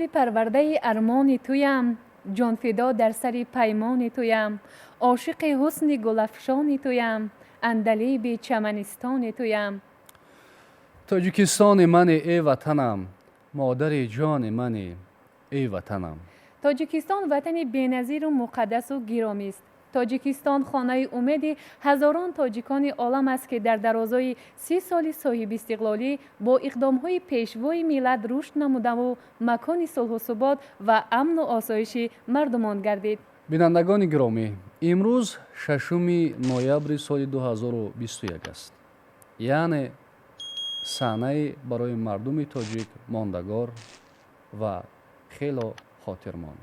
Тифли парвардаи армони туям, ҷонфидо дар сари паймони туям, ошиқи ҳусни гулафшони туям, андалиби чаманистони туям. Тоҷикистони мани, эй ватанам, модари ҷони мани, эй ватанам. Тоҷикистон ватани беназиру муқаддасу гиромист. Тоҷикистон хонаи умеди ҳазорон тоҷикони олам аст, ки дар дарозои 30 соли соҳибистиқлолӣ бо иқдомҳои пешвои миллат рушд намудаву макони сулҳу субот ва амну осоиши мардумон гардид. Бинандагони гиромӣ, имрӯз 6 ноябри соли 2021 аст, яъне саҳнаи барои мардуми тоҷик мондагор ва хело хотирмон.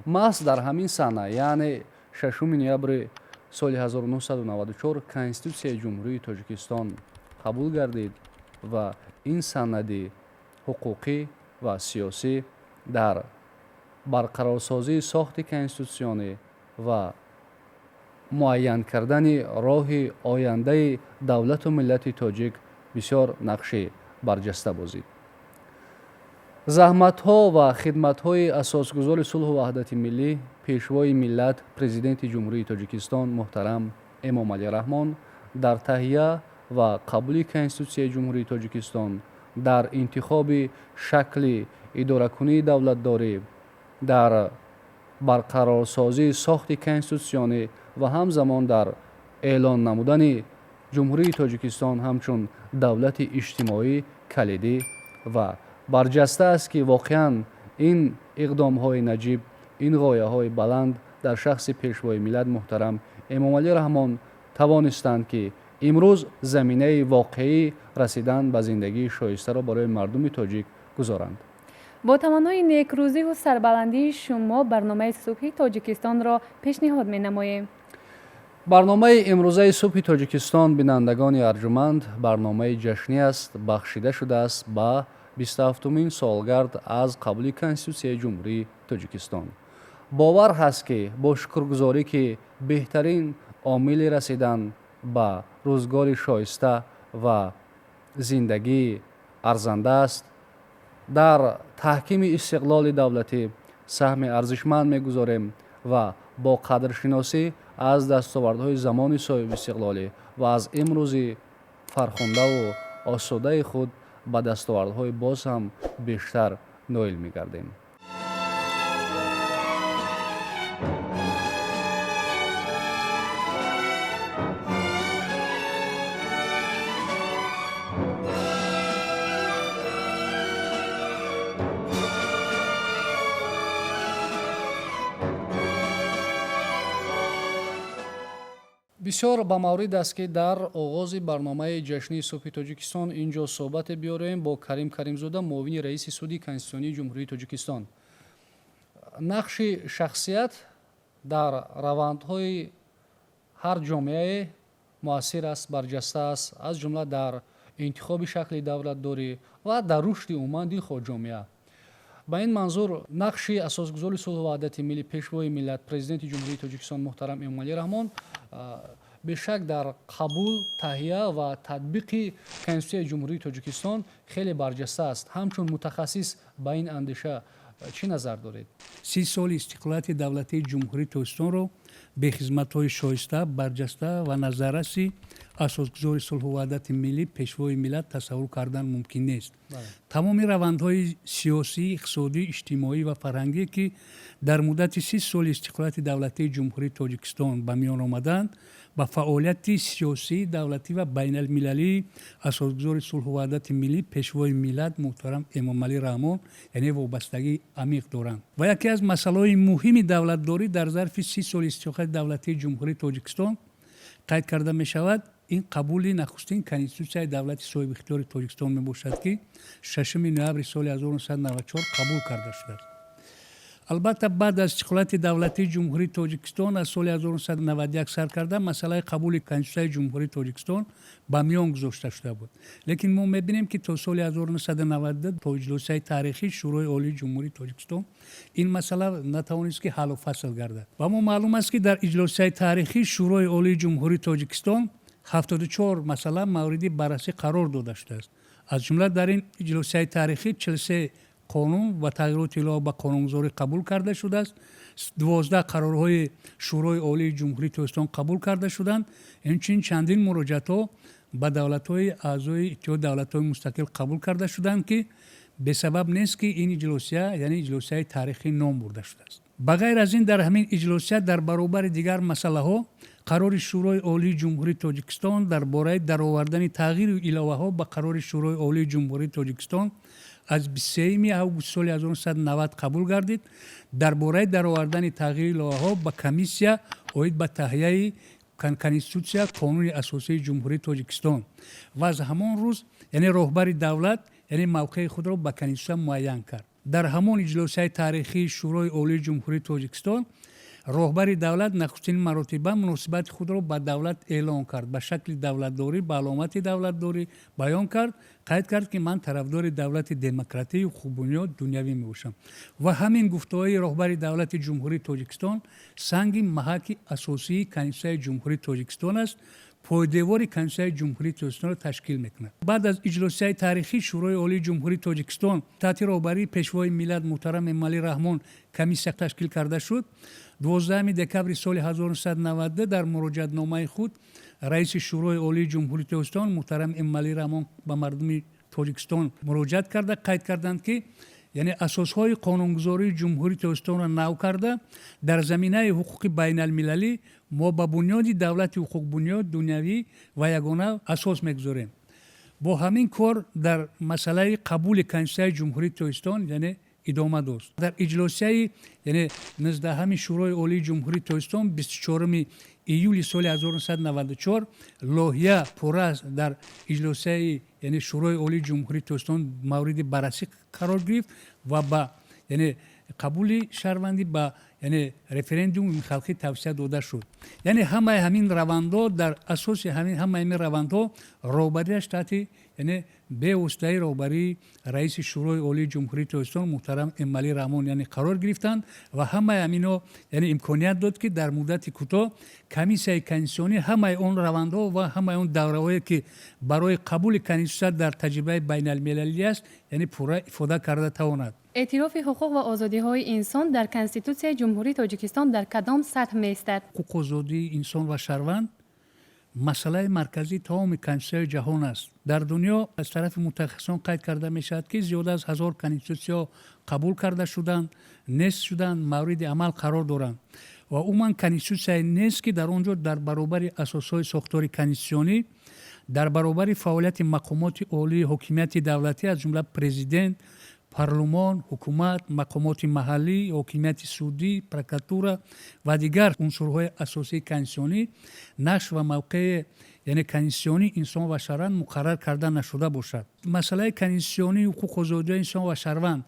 Маҳз дар ҳамин саҳна, яъне 6 ноябри соли 1994, Конститутсияи Ҷумҳурии Тоҷикистон қабул гардид ва ин санади ҳуқуқӣ ва сиёсӣ дар барқарорсозии сохти конститутсионӣ ва муайян кардани роҳи ояндаи давлату миллати тоҷик бисёр нақши барҷаста бозид. Заҳматҳо ва хидматҳои асосгузори сулҳу ваҳдати миллӣ, пешвои миллат, Президенти Ҷумҳурии Тоҷикистон муҳтарам Эмомалӣ Раҳмон дар таҳия ва қабули Конститутсияи Ҷумҳурии Тоҷикистон, дар интихоби шакли идоракунии давлатдорӣ, дар барқарорсозии сохти конститутсионӣ ва ҳамзамон дар эълон намудани Ҷумҳурии Тоҷикистон ҳамчун давлати иҷтимоӣ калидӣ ва барҷаста аст, ки воқеан ин иқдомҳои наҷиб, ин ғояҳои баланд дар шахси пешвои миллат муҳтарам Эмомалӣ Раҳмон тавонистанд, ки имрӯз заминаи воқеӣ расидан ба зиндагии шоистаро барои мардуми тоҷик гузоранд. Бо таманнои некрӯзиву сарбаландии шумо барномаи Субҳи Тоҷикистонро пешниҳод менамоем. Барномаи имрӯзаи Субҳи Тоҷикистон, бинандагони арҷуманд, барномаи ҷашнӣ аст, бахшида шудааст ба 27-умин солгард аз қабули Конститутсияи Ҷумҳурии Тоҷикистон. Бовар ҳаст, ки бо шукргузорӣ, ки беҳтарин омили расидан ба рӯзгори шоиста ва зиндагии арзанда аст, дар таҳкими истиқлоли давлатӣ саҳми арзишманд мегузорем ва бо қадршиносӣ аз дастовардҳои замони соҳибистиқлолӣ ва аз имрӯзи фархундаву осудаи худ ба дастовардҳои боз ҳам бештар ноил мегардем. Бисёр ба маврид аст, ки дар оғози барномаи ҷашнии Субҳи Тоҷикистон ин ҷо суҳбате биёрем бо Карим Каримзода, муовини раиси Суди Конститутсионии Ҷумҳурии Тоҷикистон. Нақши шахсият дар равандҳои ҳар ҷомеае муассир аст, барҷаста аст, аз ҷумла дар интихоби шакли давлатдорӣ ва дар рушди умуман дилхоҳ ҷомеа. Ба ин манзур нақши асосгузори сулҳу ваҳдати миллӣ, пешвои миллат, Президенти Ҷумҳурии Тоҷикистон муҳтарам Эмомалӣ Раҳмон бешак дар қабул, таҳия ва татбиқи Конститутсияи Ҷумҳурии Тоҷикистон хеле барҷаста аст. Ҳамчун мутахассис ба ин андеша чӣ назар доред? 30 соли истиқлолияти давлатии Ҷумҳурии Тоҷикистонро бе хизматҳои шоиста, барҷаста ва назарраси асосгузори сулҳу ваҳдати миллӣ, пешвои миллат тасаввур кардан мумкин нест. Тамоми равандҳои сиёсӣ, иқтисодӣ, иҷтимоӣ ва фарҳангие, ки дар муддати 30 соли истиқлолияти давлатии Ҷумҳурии Тоҷикистон ба миён омаданд, ба фаъолияти сиёсӣ, давлатӣ ва байналмилалии асосгузори сулҳу ваҳдати миллӣ, пешвои миллат муҳтарам Эмомалӣ Раҳмон, яъне вобастагии амиқ доранд. Ва яке аз масъалаҳои муҳими давлатдорӣ дар зарфи 30 соли истиқлолияти давлатии Ҷумҳурии Тоҷикистон қайд карда мешавад, ин қабули нахустин Конститутсияи давлати соҳибихтиёри Тоҷикистон мебошад, ки 6 ноябри соли 1994 қабул карда шудааст. Албатта, баъд аз истиқлолияти давлатии Ҷумҳурии Тоҷикистон аз соли 1991 сар карда, масъалаи қабули Конститутсияи Ҷумҳурии Тоҷикистон ба миён гузошта шуда буд. Лекин мо мебинем, ки то соли 1992, то иҷлосияи таърихии Шӯрои Олии Ҷумҳурии Тоҷикистон, ин масъала натавонист, ки ҳаллу фасл гардад. Ва мо маълум аст, ки дар иҷлосияи таърихии Шӯрои Олии Ҷумҳурии Тоҷикистон 74 масъала мавриди баррасӣ қарор дода шудааст. Аз ҷумла дар ин иҷлосияи таърихӣ 43 Қонун ва тағйироти илова ба қонунгузорӣ қабул карда шудааст. 12 қарорҳои Шӯрои Олии Ҷумҳурии Тоҷикистон қабул карда шуданд. Инчунин чандин муроҷиатҳо ба давлатҳои аъзои Иттиҳоди Давлатҳои Мустақил қабул карда шуданд, ки бесабаб нест, ки ин иҷлосия, яъне иҷлосияи таърихӣ ном бурда шудааст. Ба ғайр аз ин, дар ҳамин иҷлосия дар баробари дигар масъалаҳо қарори Шӯрои Олии Ҷумҳурии Тоҷикистон дар бораи даровардани тағйиру иловаҳо ба қарори Шӯрои Олии Ҷумҳурии Тоҷикистон аз 23 август соли 1990 қабул гардид, дар бораи даровардани тағйири иловаҳо ба комиссия оид ба таҳияи Конститутсия, Қонуни асосии Ҷумҳурии Тоҷикистон. Ва аз ҳамон рӯз, яъне, роҳбари давлат, яъне, мавқеи худро ба Конститутсия муайян кард. Дар ҳамон иҷлосияи таърихии Шӯрои Олии Ҷумҳурии Тоҷикистон роҳбари давлат нахустин маротиба муносибати худро ба давлат эълон кард, ба шакли давлатдорӣ, ба аломати давлатдорӣ баён кард, қайд кард, ки ман тарафдори давлати демократию ҳуқуқбунёд, дунявӣ мебошам. Ва ҳамин гуфтаҳои роҳбари давлати Ҷумҳурии Тоҷикистон санги маҳаки асосии Конститутсияи Ҷумҳурии Тоҷикистон аст, пойдевори Конститутсияи Ҷумҳурии Тоҷикистонро ташкил мекунад. Баъд аз иҷлосияи таърихии Шӯрои Олии Ҷумҳурии Тоҷикистон таҳти роҳбарии Пешвои миллат муҳтарам Эмомалӣ Раҳмон комиссия ташкил карда шуд. 12 декабри соли 1992 дар муроҷиатномаи худ раиси Шӯрои Олии Ҷумҳурии Тоҷикистон муҳтарам Эмомалӣ Раҳмон ба мардуми Тоҷикистон муроҷиат карда, қайд карданд, ки, яъне, асосҳои қонунгузории Ҷумҳурии Тоҷикистонро нав карда, дар заминаи ҳуқуқи байналмилалӣ мо ба бунёди давлати ҳуқуқбунёд, дунявӣ ва ягона асос мегузорем. Бо ҳамин кор дар масъалаи қабули Конститутсияи Ҷумҳурии Тоҷикистон, яъне, идома дошт. Дар иҷлосияи, яъне, 19-ҳами Шӯрои Олии Ҷумҳурии Тоҷикистон 24 июли соли 1994 лоиҳа пурра дар иҷлосияи, яъне, Шӯрои Олии Ҷумҳурии Тоҷикистон мавриди баррасӣ қарор гирифт ва ба, яъне, қабули шаҳрвандӣ, ба, яъне, референдуми халқӣ тавсия дода шуд. Яъне, ҳамаи ҳамин равандҳо, дар асоси ҳамин ҳамаи ҳамин равандҳо роҳбариаш таҳти, яъне, бевоситаи роҳбарии раиси Шӯрои Олии Ҷумҳурии Тоҷикистон муҳтарам Эмомалӣ Раҳмон, яъне, қарор гирифтанд. Ва ҳамаи ҳаминҳо, яъне, имконият дод, ки дар муддати кӯтоҳ комиссияи конститутсионӣ ҳамаи он равандҳо ва ҳамаи он давраҳое, ки барои қабули Конститутсия дар таҷрибаи байналмилалӣ аст, яъне, пурра ифода карда тавонад. Эътирофи ҳуқуқ ва озодиҳои инсон дар Конститутсияи Ҷумҳурии Тоҷикистон дар кадом сатҳ меистад? Ҳуқуқ, озодии инсон ва шаҳрванд масъалаи марказии тамоми конститутсияи ҷаҳон аст. Дар дунё аз тарафи мутахассисон қайд карда мешавад, ки зиёда аз 1000 конститутсияҳо қабул карда шуданд, нест шуданд, мавриди амал қарор доранд ва умуман конститутсияе нест, ки дар он ҷо дар баробари асосҳои сохтори конститутсионӣ, дар баробари фаъолияти мақомоти олии ҳокимияти давлатӣ, аз ҷумла президент, парлумон, ҳукумат, мақомоти маҳаллӣ, ҳокимияти судӣ, прокуратура ва дигар унсурҳои асосии конститутсионӣ, нақш ва мавқеи, яъне, конститутсионии инсон ва шаҳрванд муқаррар карда нашуда бошад. Масъалаи конститутсионии ҳуқуқ, озодиҳои инсон ва шаҳрванд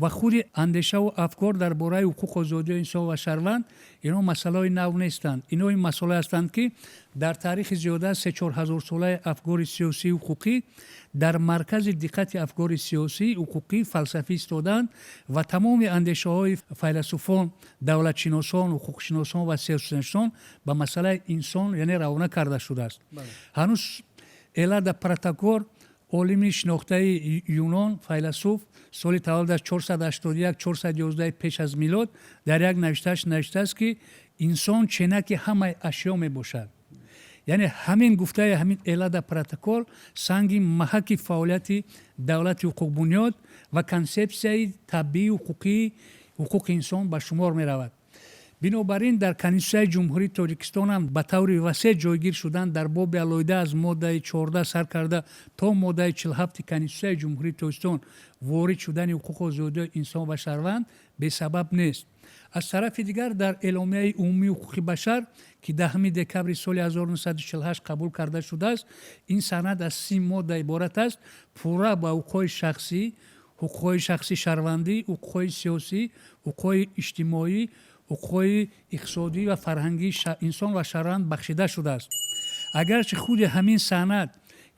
ва худи андешаву афкор дар бораи ҳуқуқ, озодиҳои инсон ва шаҳрванд, инҳо масъалаҳои нав нестанд. Инҳо ин масъалае ҳастанд, ки дар таърихи зиёда аз се-чор ҳазорсолаи афкори сиёсию ҳуқуқӣ дар маркази диққати афкори сиёсӣ, ҳуқуқӣ, фалсафӣ истодаанд ва тамоми андешаҳои файласуфон, давлатшиносон, ҳуқуқшиносон ва сиёсатшиносон ба масъалаи инсон, яъне, равона карда шудааст. Ҳанӯз Эллада Протагор, олими шинохтаи юнон, файласуф, соли таваллудаш 481, 411 пеш аз милод, дар як навиштааш навиштааст, ки инсон ченаки ҳамаи ашё мебошад. Яъне, ҳамин гуфтаи ҳамин Эллада Протагор санги маҳаки фаъолияти давлати ҳуқуқбунёд ва консепсияи табиии ҳуқуқии ҳуқуқи инсон ба шумор меравад. Бинобар ин, дар Конститутсияи Ҷумҳурии Тоҷикистон ҳам ба таври васеъ ҷойгир шудан дар боби алоҳида аз моддаи 14 сар карда то моддаи 47 Конститутсияи Ҷумҳурии Тоҷикистон ворид шудани ҳуқуқу озодиҳои инсон ва шаҳрванд бесабаб нест. Аз тарафи дигар, дар Эъломияи умумии ҳуқуқи башар, ки 10 декабри соли 1948 қабул карда шудааст, ин санад аз 30 модда иборат аст, пурра ба ҳуқуқҳои шахсӣ, ҳуқуқҳои шахси шаҳрвандӣ, ҳуқуқҳои сиёсӣ, ҳуқуқҳои иҷтимоӣ, ҳуқуқҳои иқтисодӣ ва фарҳангии инсон ва шаҳрванд бахшида шудааст. Агарчи худи ҳамин санад,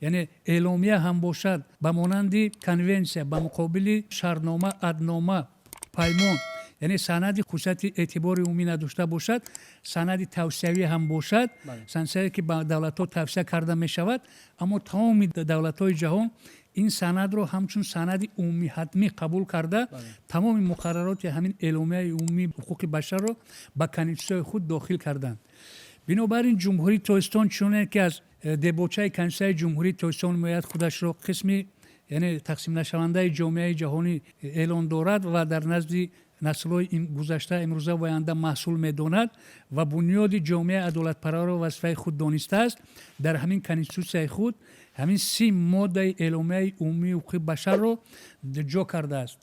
яъне, эъломия ҳам бошад, ба монанди конвенсия, ба муқобили шартнома, аҳднома, паймон, яъне, санади хусусияти эътибори умумӣ надошта бошад, санади тавсиявӣ ҳам бошад, санаде ки ба давлатҳо тавсия карда мешавад, аммо тамоми давлатҳои ҷаҳон Ин санадро ҳамчун санади умумии ҳатмӣ қабул карда, тамоми муқаррароти ҳамин Эъломияи умумии ҳуқуқи башарро ба Конститутсияи худ дохил карданд. Бинобар ин Ҷумҳурии Тоҷикистон, чуноне ки аз дебочаи Конститутсияи Ҷумҳурии Тоҷикистон меояд, худашро қисми, яъне тақсимнашавандаи ҷомеаи ҷаҳонӣ эълон дорад ва дар назди наслҳои гузашта, имрӯза ва оянда маҳсул медонад ва бунёди ҷомеаи адолатпарварро вазифаи худ донистааст, дар ҳамин Конститутсияи худ ҳамин 30 моддаи Эъломияи умумии ҳуқуқи башарро ҷо кардааст.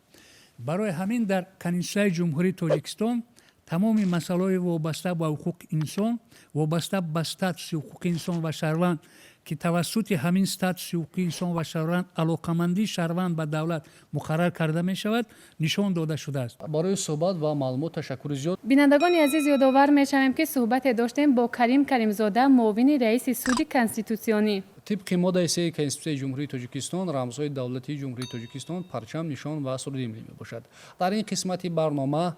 Барои ҳамин дар Конститутсияи Ҷумҳурии Тоҷикистон тамоми масъалаҳои вобаста ба ҳуқуқи инсон, вобаста ба статуси ҳуқуқи инсон ва шаҳрванд, ки тавассути ҳамин статуси ҳуқуқи инсон ва шаҳрванд алоқамандии шаҳрванд ба давлат муқаррар карда мешавад, нишон дода шудааст. Барои суҳбат ва маълумот ташаккури зиёд. Бинандагони азиз, ёдовар мешавем, ки суҳбате доштем бо Карим Каримзода, муовини раиси Суди Конститутсионӣ. Тибқи моддаи сеи Конститутсияи Ҷумҳурии Тоҷикистон, рамзҳои давлатии Ҷумҳурии Тоҷикистон парчам, нишон ва суруди миллӣ мебошад. Дар ин қисмати барнома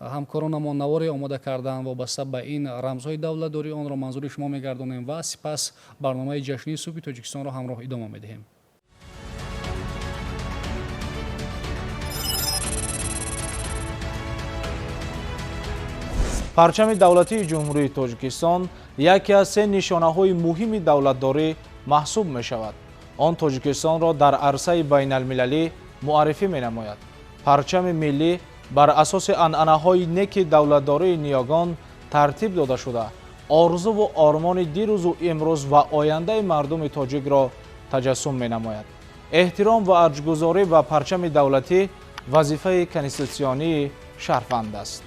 ҳамкоронамон наворе омода карданд вобаста ба ин рамзҳои давлатдорӣ. Онро манзури шумо мегардонем ва сипас барномаи ҷашнии Субҳи Тоҷикистонро ҳамроҳ идома медиҳем. Парчами давлатии Ҷумҳурии Тоҷикистон яке аз се нишонаҳои муҳими давлатдорӣ маҳсуб мешавад. Он Тоҷикистонро дар арсаи байналмилалӣ муаррифӣ менамояд. Парчами миллӣ бар асоси анъанаҳои неки давлатдории ниёгон тартиб дода шуда, орзуву ормони дирӯзу имрӯз ва ояндаи мардуми тоҷикро таҷассум менамояд. Эҳтиром ва арҷгузорӣ ба парчами давлатӣ вазифаи конститутсионии шаҳрванд аст.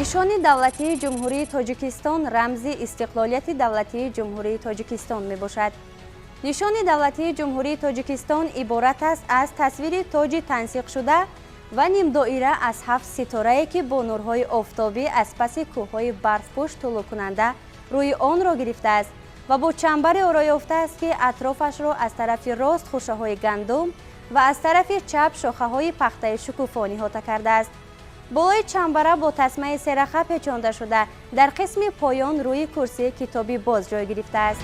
Нишони давлатии Ҷумҳурии Тоҷикистон рамзи истиқлолияти давлатии Ҷумҳурии Тоҷикистон мебошад. Нишони давлатии Ҷумҳурии Тоҷикистон иборат аст аз тасвири тоҷи тансиқшуда ва нимдоира аз ҳафт ситорае, ки бо нурҳои офтобӣ аз паси кӯҳҳои барфпӯш тулӯъкунанда рӯи онро гирифтааст ва бо чамбаре ороёфтааст, ки атрофашро аз тарафи рост хӯшаҳои гандум ва аз тарафи чап шохаҳои пахтаи шукуфо ниҳота кардааст. Болои чамбара бо тасмаи сераха печонда шуда, дар қисми поён рӯи курсии китоби боз ҷой гирифтааст.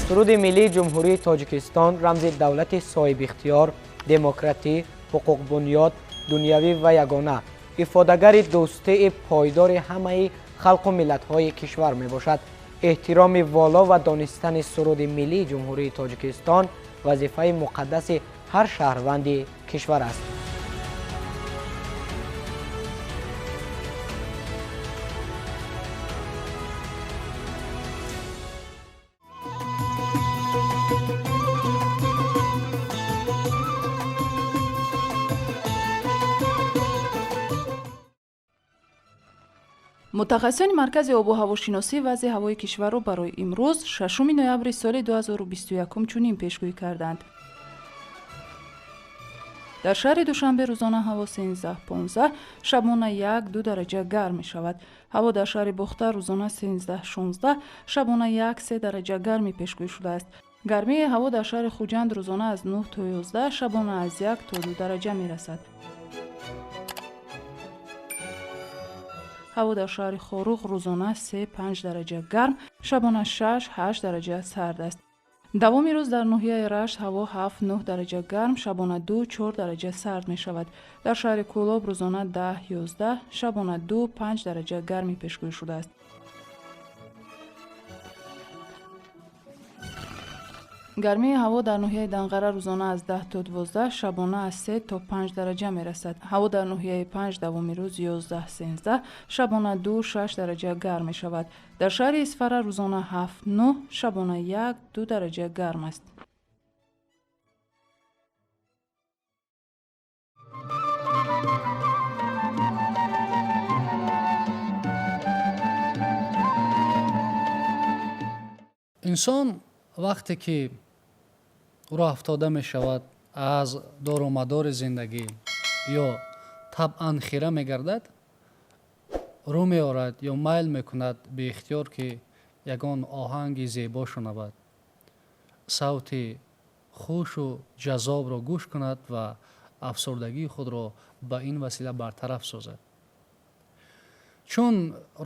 Суруди миллии Ҷумҳурии Тоҷикистон рамзи давлати соҳибихтиёр, демократӣ, ҳуқуқбунёд, дунявӣ ва ягона, ифодагари дӯстии пойдори ҳамаи халқу миллатҳои кишвар мебошад. Эҳтироми воло ва донистани суруди миллии Ҷумҳурии Тоҷикистон вазифаи муқаддаси ҳар шаҳрванди кишвар аст. Мутахассисони Маркази обу ҳавошиносӣ вазъи ҳавои кишварро барои имрӯз, 6 ноябри соли 2021, чунин пешгӯӣ карданд. Дар шаҳри Душанбе рӯзона ҳаво 13-15, шабона 1-2 дараҷа гарм мешавад. Ҳаво дар шаҳри Бохтар рӯзона 13-16, шабона 1-3 дараҷа гармӣ пешгӯӣ шудааст. Гармии ҳаво дар шаҳри Хуҷанд рӯзона аз 9 то 11, шабона аз 1 то 2 дараҷа мерасад. Ҳаво дар шаҳри Хоруғ рӯзона 3-5 дараҷа гарм, шабона 6-8 дараҷа сард аст. Давоми рӯз дар ноҳияи Рашт ҳаво 7-9 дараҷа гарм, шабона 2-4 дараҷа сард мешавад. Дар шаҳри Кӯлоб рӯзона 10-11, шабона 2-5 дараҷа гармӣ пешгӯӣ шудааст. Гармии ҳаво дар ноҳияи Данғара рӯзона аз 10 то 12, шабона аз 3 то 5 дараҷа мерасад. Ҳаво дар ноҳияи Панҷ давоми рӯз 11-13, шабона 2-6 дараҷа гарм мешавад. Дар шаҳри Исфара рӯзона 7-9, шабона 1-2 дараҷа гарм аст. Инсон вақте ки ӯро афтода мешавад аз дорумадори зиндагӣ ё табъан хира мегардад, Рӯ меорад ё майл мекунад беихтиёр, ки ягон оҳанги зебо шунавад, савти хушу ҷаззобро гӯш кунад ва афсурдагии худро ба ин васила бартараф созад. Чун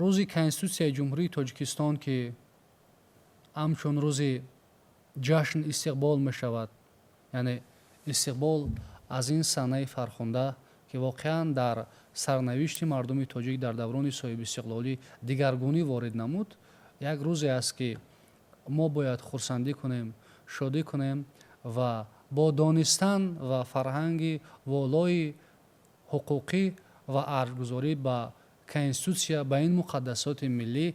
рӯзи Конститутсияи Ҷумҳурии Тоҷикистон, ки ҳамчун рӯзи ҷашн истиқбол мешавад, яъне истиқбол аз ин санаи фархунда, ки воқеан дар сарнавишти мардуми тоҷик дар даврони соҳибистиқлолӣ дигаргунӣ ворид намуд, як рӯзе аст, ки мо бояд хурсандӣ кунем, шодӣ кунем ва бо донистан ва фарҳанги волои ҳуқуқӣ ва арҷгузорӣ ба конститутсия, ба ин муқаддасоти миллӣ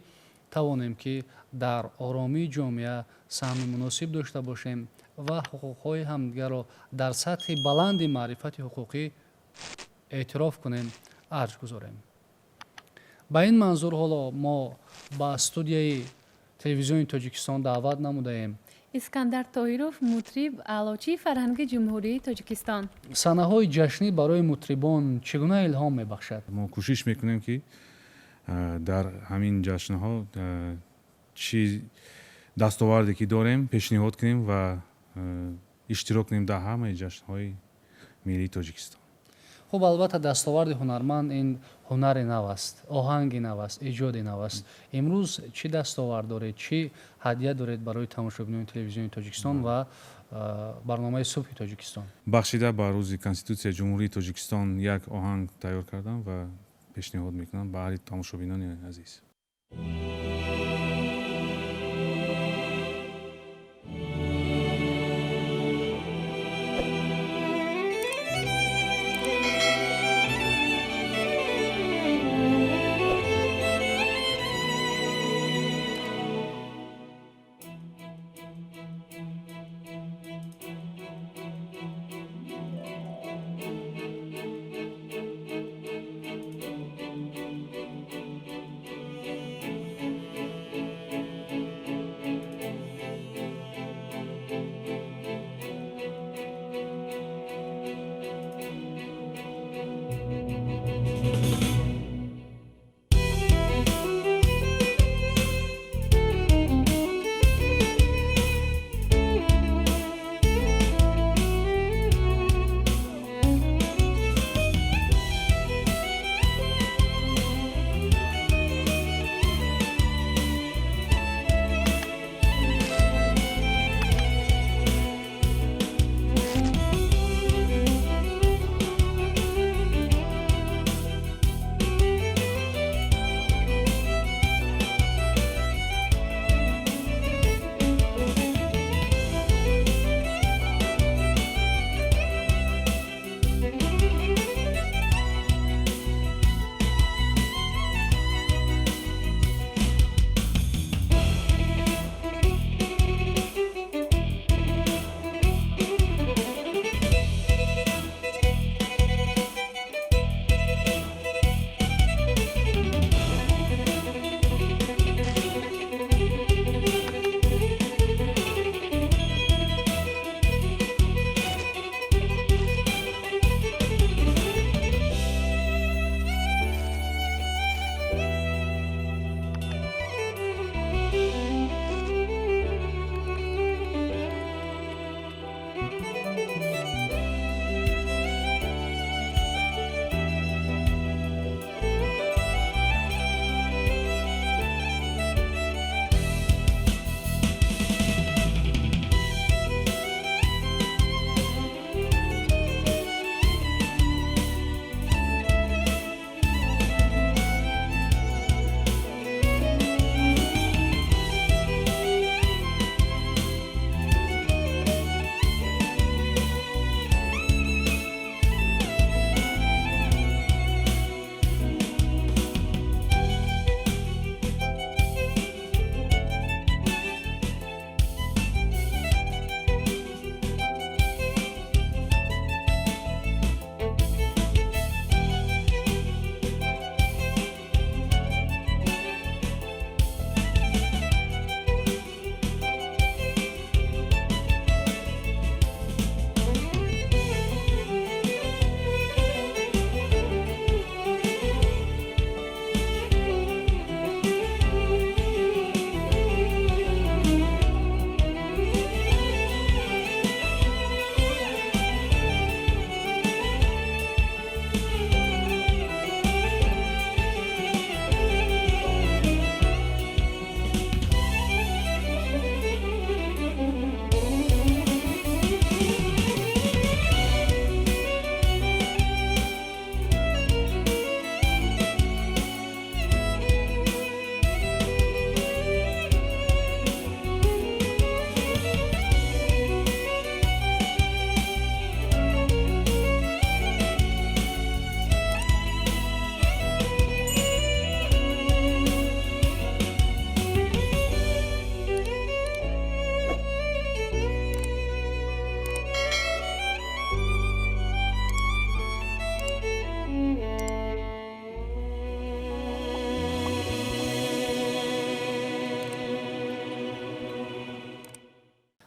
тавонем, ки дар оромии ҷомеа саҳми муносиб дошта бошем ва ҳуқуқҳои ҳамдигарро дар сатҳи баланди маърифати ҳуқуқӣ эътироф кунем, арҷ гузорем. Ба ин манзур ҳоло мо ба студияи Телевизиони Тоҷикистон даъват намудаем Искандар Тоҳиров, мутриб, аълочии фарҳанги Ҷумҳурии Тоҷикистон. Санаҳои ҷашнӣ барои мутрибон чӣ гуна илҳом мебахшад? Мо кӯшиш мекунем, ки дар ҳамин ҷашнҳо чӣ дастоварде ки дорем, пешниҳод кунем ва иштирок кунем дар ҳамаи ҷашнҳои миллии Тоҷикистон. Хуб, албатта, дастоварди ҳунарманд ин ҳунари нав аст, оҳанги нав аст, эҷоди нав аст. Имрӯз чӣ дастовард доред, чӣ ҳадя доред барои тамошобинони Телевизиони Тоҷикистон ва барномаи Субҳи Тоҷикистон? Бахшида ба рӯзи Конститутсияи Ҷумҳурии Тоҷикистон як оҳанг тайёр кардам ва пешниҳод мекунам ба ҳари тамошобинони азиз.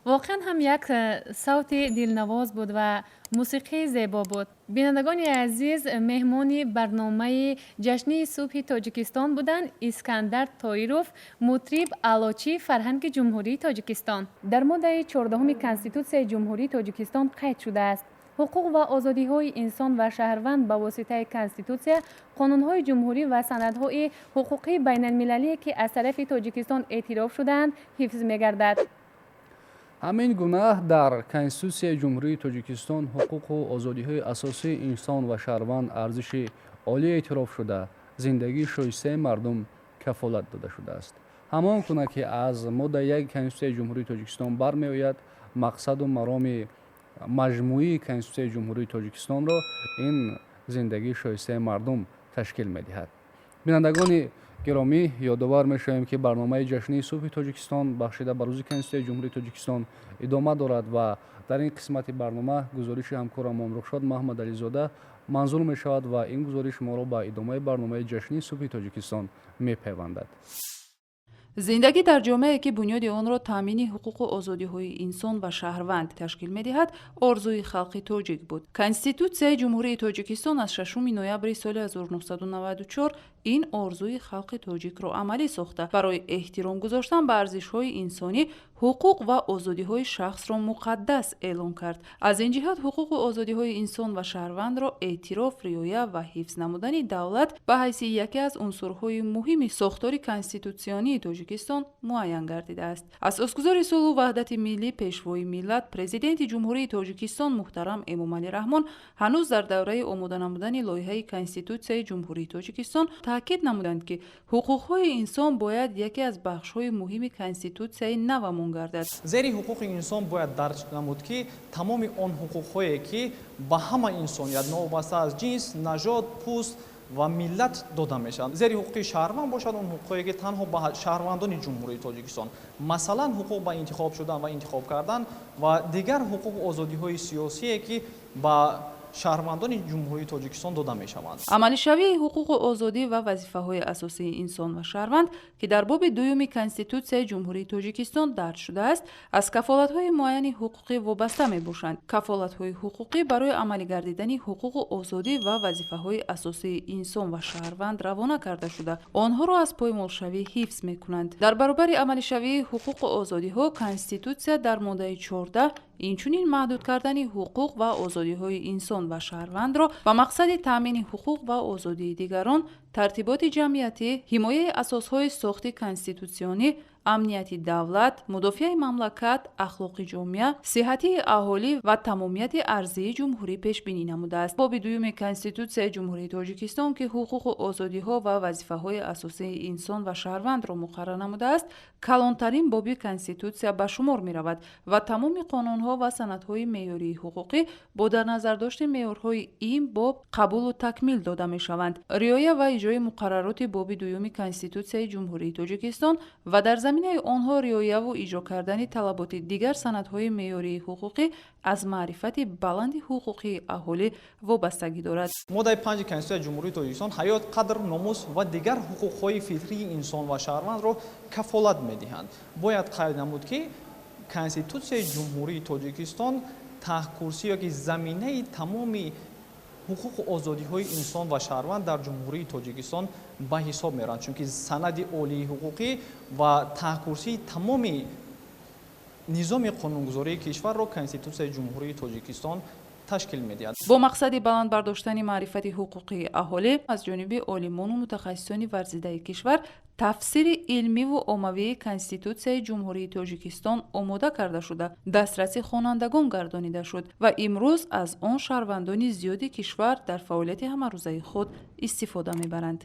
Воқеан ҳам як савти дилнавоз буд ва мусиқии зебо буд. Бинандагони азиз, меҳмони барномаи ҷашнии субҳи Тоҷикистон буданд Искандар Тоиров, мутриб, аълочии фарҳанги Ҷумҳурии Тоҷикистон. Дар моддаи 14-уми Конститутсияи Ҷумҳурии Тоҷикистон қайд шудааст: ҳуқуқ ва озодиҳои инсон ва шаҳрванд ба воситаи Конститутсия, қонунҳои ҷумҳурӣ ва санадҳои ҳуқуқии байналмилалие, ки аз тарафи Тоҷикистон эътироф шудаанд, ҳифз мегардад. Ҳамин гуна дар Конститутсияи Ҷумҳурии Тоҷикистон ҳуқуқу озодиҳои асосии инсон ва шаҳрванд арзиши олӣ эътироф шуда, зиндагии шоистаи мардум кафолат дода шудааст. Ҳамон гуна ки аз моддаи 1 Конститутсияи Ҷумҳурии Тоҷикистон бармеояд, мақсаду мароми маҷмӯии Конститутсияи Ҷумҳурии Тоҷикистонро ин зиндагии шоистаи мардум ташкил медиҳад. Бинандагони гиромӣ, ёдовар мешавем, ки барномаи ҷашнии субҳи Тоҷикистон, бахшида ба рӯзи Конститутсияи Ҷумҳурии Тоҷикистон, идома дорад ва дар ин қисмати барнома гузориши ҳамкорамон Рухшод Маҳмадализода манзур мешавад ва ин гузориш моро ба идомаи барномаи ҷашнии субҳи Тоҷикистон мепайвандад. Зиндагӣ дар ҷомеае, ки бунёди онро таъмини ҳуқуқу озодиҳои инсон ва шаҳрванд ташкил медиҳад, орзуи халқи тоҷик буд. Конститутсияи Ҷумҳурии Тоҷикистон аз 6 ноябри соли 1994 ин орзуи халқи тоҷикро амалӣ сохта, барои эҳтиром гузоштан ба арзишҳои инсонӣ ҳуқуқ ва озодиҳои шахсро муқаддас эълон кард. Аз ин ҷиҳат ҳуқуқу озодиҳои инсон ва шаҳрвандро эътироф, риоя ва ҳифз намудани давлат ба ҳайси яке аз унсурҳои муҳими сохтори конститутсионии Тоҷикистон муайян гардидааст. Асосгузори сулҳу ваҳдати миллӣ, Пешвои миллат, Президенти Ҷумҳурии Тоҷикистон муҳтарам Эмомалӣ Раҳмон ҳанӯз дар давраи омода намудани лоиҳаи Конститутсияи Ҷумҳурии Тоҷикистон таъкид намуданд, ки ҳуқуқҳои инсон бояд яке аз бахшҳои муҳими Конститутсияи навамон гардад. Зери ҳуқуқи инсон бояд дарҷ намуд, ки тамоми он ҳуқуқҳое, ки ба ҳама инсоният новобаста аз ҷинс, нажод, пӯст ва миллат дода мешаванд. Зери ҳуқуқи шаҳрванд бошад он ҳуқуқҳое, ки танҳо ба шаҳрвандони Ҷумҳурии Тоҷикистон, масалан, ҳуқуқ ба интихоб шудан ва интихоб кардан ва дигар ҳуқуқу озодиҳои сиёсие, ки ба шаҳрвандони Ҷумҳурии Тоҷикистон дода мешаванд. Амалишавии ҳуқуқу озодӣ ва вазифаҳои асосии инсон ва шаҳрванд, ки дар боби дуюми Конститутсияи Ҷумҳурии Тоҷикистон дарҷ шудааст, аз кафолатҳои муайяни ҳуқуқӣ вобаста мебошанд. Кафолатҳои ҳуқуқӣ барои амалӣ гардидани ҳуқуқу озодӣ ва вазифаҳои асосии инсон ва шаҳрванд равона карда шуда, онҳоро аз поймолшавӣ ҳифз мекунанд. Дар баробари амалишавии ҳуқуқу озодиҳо, Конститутсия дар моддаи 14 инчунин маҳдуд кардани ҳуқуқ ва озодиҳои инсон ва шаҳрвандро ба мақсади таъмини ҳуқуқ ва озодии дигарон, тартиботи ҷамъиятӣ, ҳимояи асосҳои сохти конститутсионӣ, амнияти давлат, мудофиаи мамлакат, ахлоқи ҷомеа, сиҳатии аҳолӣ ва тамомияти арзии ҷумҳурӣ пешбинӣ намудааст. Боби дуюми Конститутсияи Ҷумҳурии Тоҷикистон, ки ҳуқуқу озодиҳо ва вазифаҳои асосии инсон ва шаҳрвандро муқаррар намудааст, калонтарин боби Конститутсия ба шумор меравад ва тамоми қонунҳо ва санадҳои меъёрии ҳуқуқӣ бо дар назардошти меъёрҳои ин боб қабулу такмил дода мешаванд. Риоя ва иҷрои муқаррароти боби дуюми Конститутсияи Ҷумҳурии Тоҷикистон ва дар заминаи онҳо риояву иҷро кардани талаботи дигар санадҳои меъёрии ҳуқуқӣ аз маърифати баланди ҳуқуқии аҳолӣ вобастагӣ дорад. Моддаи 5 Конститутсияи Ҷумҳурии Тоҷикистон ҳаёт, қадр, номус ва дигар ҳуқуқҳои фитрии инсон ва шаҳрвандро кафолат медиҳанд. Бояд қайд намуд, ки Конститутсияи Ҷумҳурии Тоҷикистон таҳкурсӣ ёки заминаи тамоми ҳуқуқу озодиҳои инсон ва шаҳрванд дар Ҷумҳурии Тоҷикистон ба ҳисоб мераванд, чунки санади олии ҳуқуқӣ ва таҳкурсии тамоми низоми қонунгузории кишварро Конститутсияи Ҷумҳурии Тоҷикистон ташкил медиҳад. Бо мақсади баланд бардоштани маърифати ҳуқуқии аҳолӣ аз ҷониби олимону мутахассисони варзидаи кишвар тафсири илмиву оммавии Конститутсияи Ҷумҳурии Тоҷикистон омода карда шуда, дастраси хонандагон гардонида шуд ва имрӯз аз он шаҳрвандони зиёди кишвар дар фаъолияти ҳамарӯзаи худ истифода мебаранд.